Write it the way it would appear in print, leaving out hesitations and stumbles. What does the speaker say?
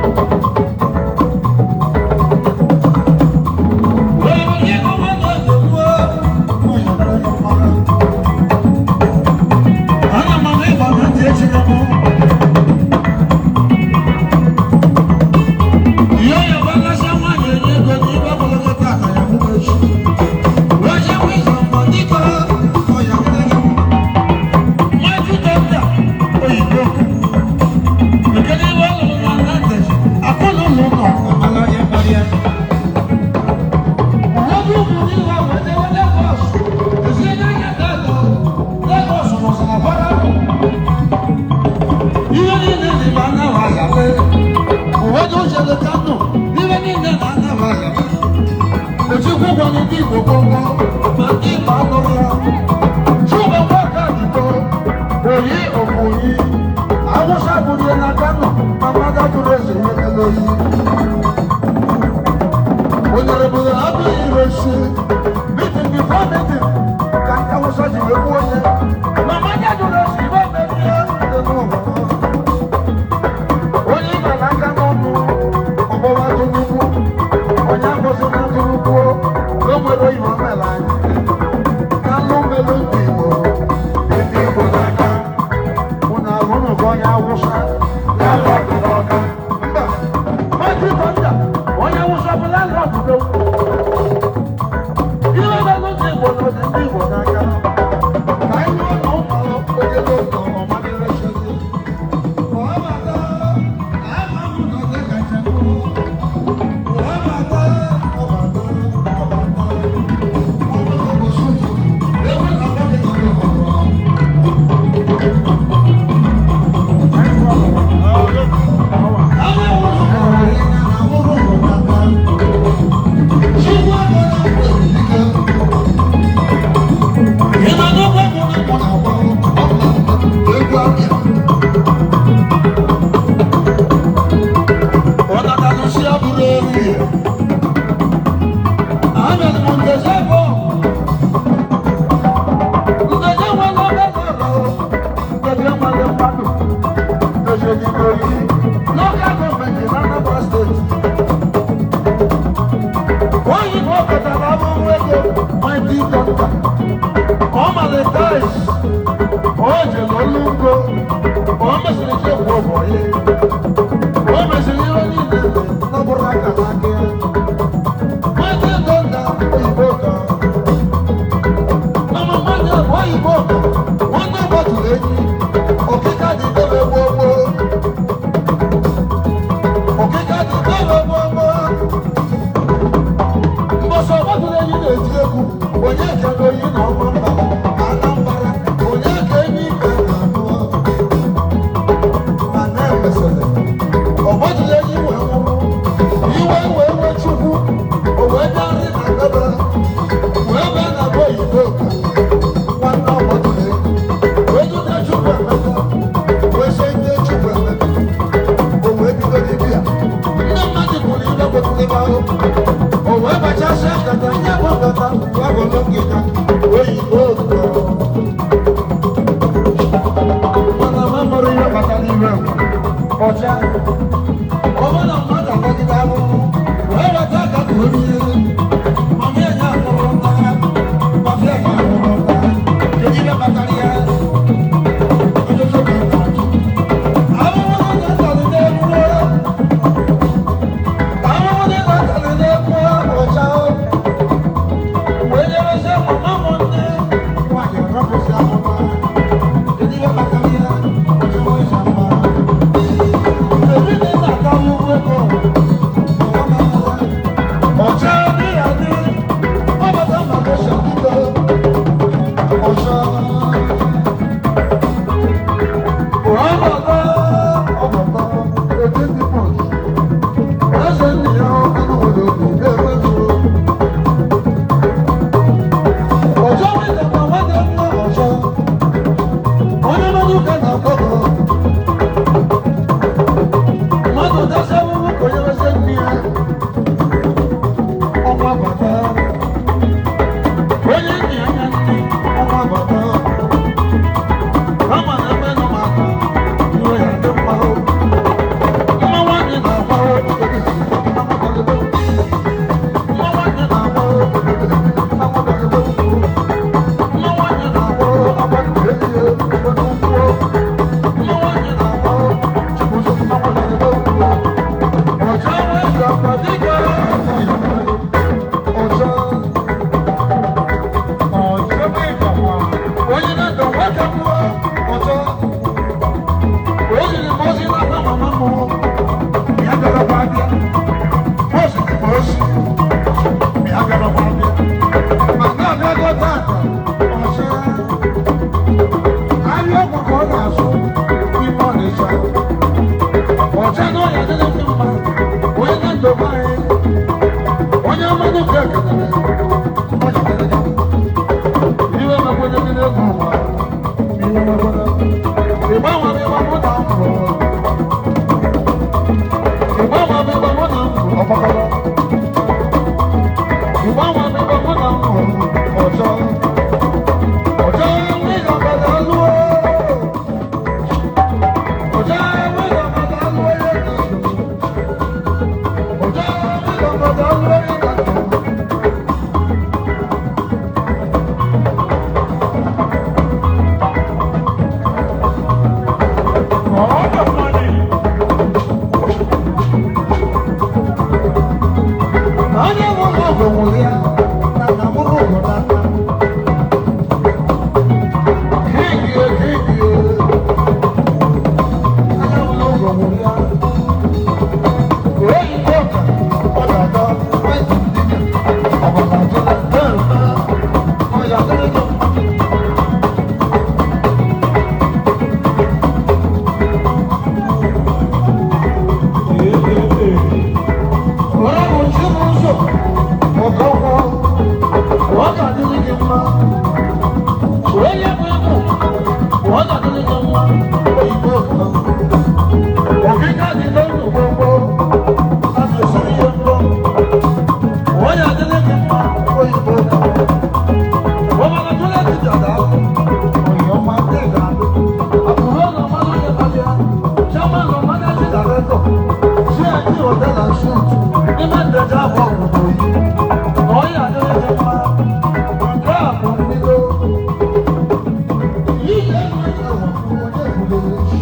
Thank you. n'oyi. Honorable Abu Iroshi, meeting before meeting, ka ndị Awụsa ji wee gbuo onye. Mama ya jụrụ esi ibe merie ndị n'ụwa. Onye ịma n'aka n'ọnụ, ọgbọwa Tinubu, onye akwụsị na Tinubu, na o nwere ihe o mere anyị. Na alụ melu ndị Igbo, ndị Igbo n'aka. Unu ahụnụgo onye Awụsa, landlord n'Ọka. Mba, Maazị Tonda, onye Awụsa bụ landlord n'okwu. Ihe melụ ndị Igbo na ọdị ndị Igbo n'aka. Ka anyị rụọ na ụlọ onye n'ụlọ ọmadịrịsịrị. Ọbata, ama m na ọ kacha mma. Ọbata, ọbata, ọbata. Ọbata bụ sotu. Ebe na ọ dị ka ọ. Local government in Anambra State. Oyibo kọtara ahụhụ ego mighty doctor. Ọ malitais, o jere olungo, o mesịrị chekwa ụbọyị, o mesịrị ihe niile n'ọbụrụ aka n'aka ya. Mighty doctor oyibo ka. Mama nwanne oyibo ka, nwanne gbatụrụ enyi, ọkịka dị debe gboo gboo. Ọkịka dị debe gboo gboo. Mbọsị ọgbakọrọ enyi na-eti egwu, onye ka na oyi na ọma mba Anambra, onye ka enyi ka na-anụ ma na-emesịrị ọgbajiri enyi wee nwụrụ iwe wee wee Chukwu, o wee bịarị na bebe wee bee na be oyibo ka nwanne ọgbajiri enyi wee jide Chukwu Emeka wee sị ndị Chukwu Emeka, o wee bido dibịa. Ndị mmadụ kwuru ihe kwetụrụ ebe ahụ, o wee bachasịa nkata nye bụ nkata ya bụ n'ogige oyibo ka mana ma mụrụ ihe kpatara iwe ọcha. Ọ bụrụ na mmadụ atagide ahụhụ wee weta aka ka o rie, mama ya akpụrụ nta mafia ka ahụrụ nta, kedu ihe kpatara ya? Ọjọjọ ka ị na-ajụ. Ahụhụ na-atalị n'egwu, ahụhụ na-atalị n'egwu ọcha wee nyerezie mama m nne nwaanyị rapụsị ahụhụ, kedu ihe kpatara ya? Ọjọọ ịza mma. Kedu ihe na-ata ahụhụ ego ọcha dị adị ọbata maka shadida ọcha ọbata ọbata etiti pọt eze nna ya ọkụ nwere obi ga-enwezuo ọjọ nweta ma nwanne nwa ọjọ onye mmadụ ụka na-akpọgọ mmadụ dasa ahụhụ ka onye rezi nne ya ọnwa bata onye nne anya nne ọnwa bata kama na ebe nọ maka iwe ya dị mma. Mma nwaanyị na-agba, mma nwaanyị na-agba, mma nwaanyị na-agba agba ehihie agba n'ugwu, mma nwaanyị na-agba Chibuzo, mma nwaanyị na-agba ọcha wee akwa dịka ọcha onye na-ede nwata mmụọ ọcha o ziri m ozi n'aka mama m ya garakwa abịa ozi dị m ozi ya garakwa abịa ma na-abịago tata ọcha ahịa ọgwụ ka ọ na-azụ n'ime Ọnịcha ọcha na ọya dịrị ndị mma onye na-edobe anyị onye mmadụ ka ekelere ọ jidere ya. Iwe mekwere ndị na-egwu ụwa, iwe mekwere ịgbanwere ịgba mụ na mbụ ịgbanwere. abụọ obodo na ọya adịrị gị mma. Nke a bụ mbido. Ije enweghị onye ebulere echi.